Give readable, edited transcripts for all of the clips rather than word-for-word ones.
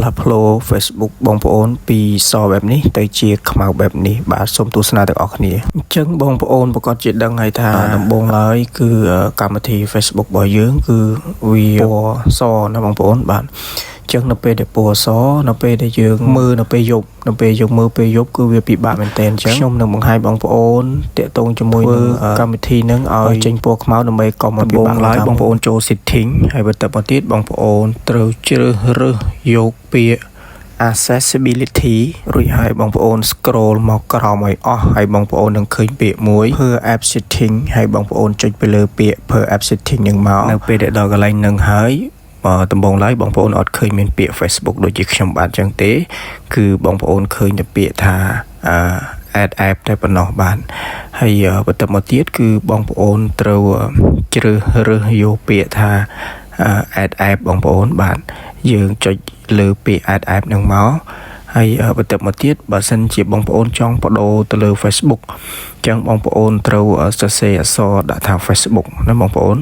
ផ្លាស់ប្ដូរ Facebook បងប្អូនពីសបែបនេះទៅជាខ្មៅបែបនេះបាទសូមទស្សនាទាំងអស់គ្នាអញ្ចឹងបងប្អូនប្រកាសជាដឹងហើយថាដំបូងឡើយគឺកម្មវិធី Facebook របស់យើងគឺវាពណ៌សណាបងប្អូនបាទអញ្ចឹងនៅពេលដែលពណ៌សនៅពេលដែលយើងមើលនៅពេលយប់នៅពេលយើងមើលពេលយប់គឺវាពិបាកមែនទែនអញ្ចឹងខ្ញុំនឹងបង្ហាញបងប្អូនតាក់ទងជាមួយនឹងកម្មវិធីនឹងឲ្យចេញពណ៌ខ្មៅដើម្បីកុំឲ្យពិបាកឡើយបងប្អូនចូល setting ហើយបន្ទាប់មកទៀតបងប្អូនត្រូវជ្រើសរើសយកពាក្យ accessibility រួចហើយបងប្អូន scroll មកក្រោមឲ្យអស់ហើយបងប្អូននឹងឃើញពាក្យមួយ per app setting ហើយបងប្អូនចុចទៅលើពាក្យ per app setting នឹងមកនៅពេលដែលដល់កន្លែងនឹងហើយបើដំបូងឡើយបងប្អូនអត់ឃើញមានពាក្យ Facebook ដូចជាខ្ញុំបាទចឹងទេ គឺបងប្អូនឃើញតែពាក្យថាអឺ add app តែប៉ុណ្ណោះបាទហើយបន្ទាប់មកទៀតគឺបងប្អូនត្រូវជ្រើសរើសយកពាក្យថា add app បងប្អូនបាទយើងចុចលើពាក្យ add app នឹងមកហើយបន្ទាប់មកទៀតបើសិនជាបងប្អូនចង់បដូរទៅលើ Facebook អញ្ចឹងបងប្អូនត្រូវសរសេរអក្សរដាក់ថា Facebook ណាបងប្អូន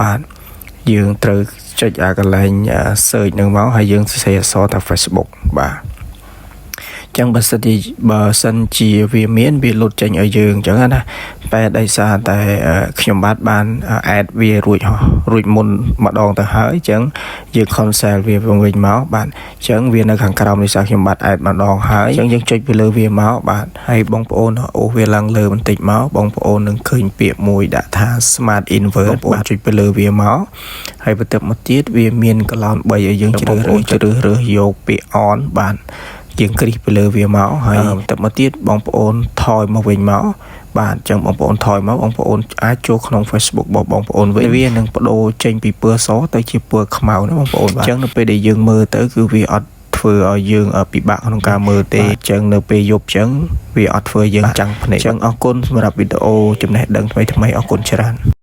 បាទយើងត្រូវចុចអាកន្លែង search នឹងមកហើយយើងសរសេរអក្សរថា Facebook បាទចឹងបើសិនជាវាមានវាលុតចេញឲ្យយើងអញ្ចឹងណាតែដោយសារតែខ្ញុំបាទបាន add វារួចរួចមុនម្ដងទៅហើយអញ្ចឹងយើង cancel វាវិញមកបាទអញ្ចឹងវានៅខាងក្រោមនេះសារខ្ញុំបាទ add ម្ដងហើយអញ្ចឹងយើងចុចទៅលើវាមកបាទហើយបងប្អូនអូសវាឡើងលើបន្តិចមកបងប្អូននឹងឃើញពាក្យមួយដាក់ថា smart invert បងប្អូនចុចទៅលើវាមកហើយបន្ទាប់មកទៀតវាមានកឡោន3ឲ្យយើងជ្រើសរើសជ្រើសរើសយកពាក្យ on បាទយើងគ្រីសទៅលើវាមកហើយបន្ទាប់មកទៀតបងប្អូនថយមកវិញមកបាទអញ្ចឹងបងប្អូនថយមកបងប្អូនអាចចូលក្នុង Facebook របស់បងប្អូនវិញវានឹងបដូរចេញពីពណ៌សទៅជាពណ៌ខ្មៅណាបងប្អូនបាទអញ្ចឹងនៅពេលដែលយើងមើលទៅគឺវាអត់ធ្វើឲ្យយើងពិបាកក្នុងការមើលទេអញ្ចឹងនៅពេលយប់អញ្ចឹងវាអត់ធ្វើយើងចាំងភ្នែកអញ្ចឹងអរគុណសម្រាប់វីដេអូចំណេះដឹងថ្មីៗអរគុណច្រើន។